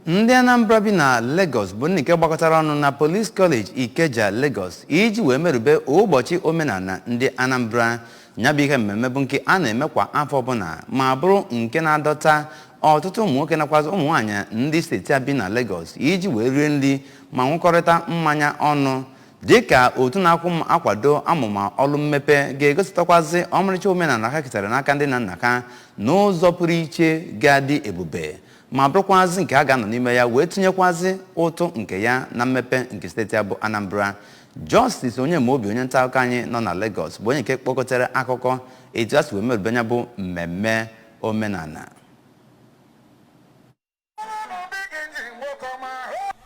Ndị Anambra bi na Lagos bụ ndị nke gbakọtara ọnụ na Police College, Ikeja, Lagos, iji wee merube ụbọchị omenala ndị Anambra. Ya bụ ihe mmemme bụ nke a na-eme kwa afọ ọbụla, ma bụrụ nke na-adọta ọtụtụ ụmụ nwoke nakwazi ụmụ nwaanyị ndị steeti a bi na Lagos iji wee rie nri ma ṅụkọrịta mmanya ọnụ, dịka otu na-akwụ akwado amụma ọlụ mmepe ga-egosipụtakwazi ọmarịcha omenala ha ketara n'aka ndị nna nna ha n'ụzọ pụrụ iche ga-adị ebube, ma bụrụkwazị nke a ga-anọ n'ime ya wee tụnyekwazi ụtụ nke ya na mmepe nke steeti a bụ Anambra. Justice Onyemaobi, onye nta akụkọ anyị nọ na Lagos, bụ onye nke kpọkọtara akụkọ etu a si wee merube ya bụ mmemme omenala.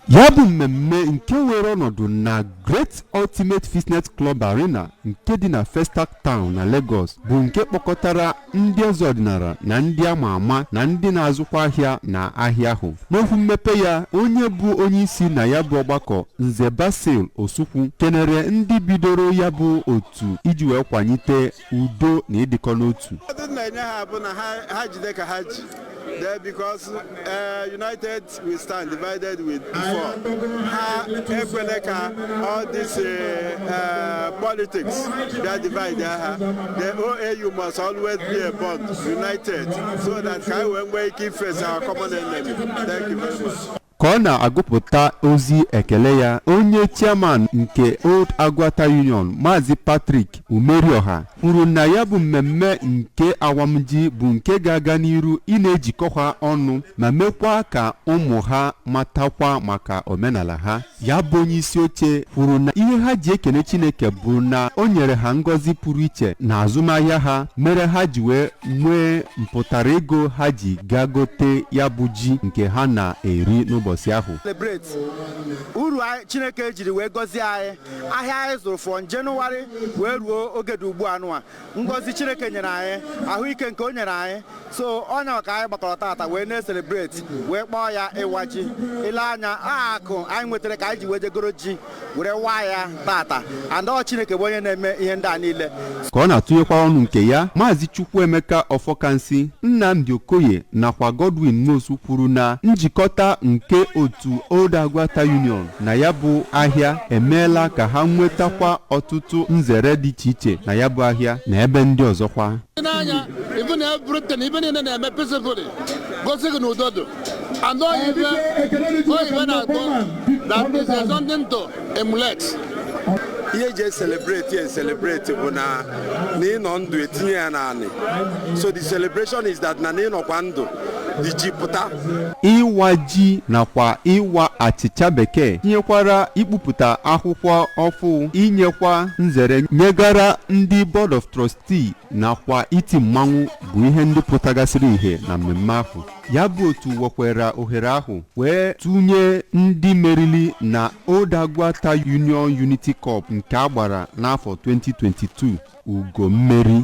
Ya bụ mmemme nke were ọnọdụ na Great Ultimate Fitness Club Arena nke dị na Festac Town na Lagos bụ nke kpọkọtara ndị eze ọdịnala na ndị ama ama na ndị na-azụkwa ahịa na ahịa ahụ. N'okwu mmepe ya, onye bụ onye isi na ya bụ ọgbakọ, Nze Basil Osukwu, kenere ndị bidoro ya bụ otu iji wee kwalite udo na ịdịkọ n'otu. Ndị na-enye ha bụ na ha jide ka ha ji there, because united we stand, divided we fall. Ha ekwele ka all this politics bịa divide ha. The OAU must always be a bond, united, so that ka anyị wee nwee ike face our common enemy. Thank you very much. Ka ọ na-agụpụta ozi ekele ya, onye chairman nke Old Aguata Union, Maazị Patrick Umerioha, kwuru na ya bụ mmemme nke awamji bụ nke ga-aga n'iru ị na-ejikọkwa ọnụ ma mekwa ka ụmụ ha matakwa maka omenala ha. Ya bụ onye isi oche kwuru na ihe ha ji ekene Chineke bụ na o nyere ha ngọzi pụrụ iche na azụmahịa ha, mere ha ji wee nwee mpụtara ego ha ji gaa gote ya bụ ji nke ha na-eri n'ụbọchị ahụ. Celebrate uru Chineke jiri wee gọzie anyị. Ahịa anyị zụrụ from Jenụwarị wee ruo oge dị ugbu a nụa, ngọzi Chineke nyere anyị, ahụike nke o nyere anyị, so ọnya ka anyị gbakọrọ tata wee na-e celebrate, wee kpọọ ya ịwa ji. Ile anya, akụ anyị nwetara ka anyị ji wee jegoro ji were waa ya tata, and ọ Chineke bụ onye na-eme ihe ndị a niile. Ka ọ na-atụnyekwa ọnụ nke ya, Maazị Chukwuemeka Ọfọkansị, Nnamdi Okoye nakwa Godwin Nwosu kwuru na njikọta nke otu Old Aguata Union na ya bụ ahịa emeela ka ha nwetakwa ọtụtụ nzere dị iche iche na ya bụ ahịa na ebe ndị ọzọkwa. N'anya ifu na everything, ife niile na-eme peacefully, gosi gị na udo dị, and oyibe na-atọ that is something to emulate. Ihe eji celebrate ya celebrate bụ na ịnọ ndụ etinye ya naanị. So the celebration is that na ịnọkwa ndụ dị ji pụta. Ịwa ji nakwa ịwa achịcha bekee, tinyekwara ikpupụta akwụkwọ ọfụ, inyekwa nzere nyegara ndị Board of Trustee nakwa iti mmanwụ bụ ihe ndị pụtagasịrị ihe na mmemme ahụ. Ya bụ otu wekwara ohere ahụ wee tụnye ndị merili na Old Aguata Union Unity Cup nke a gbara n'afọ 2022 ugo mmeri.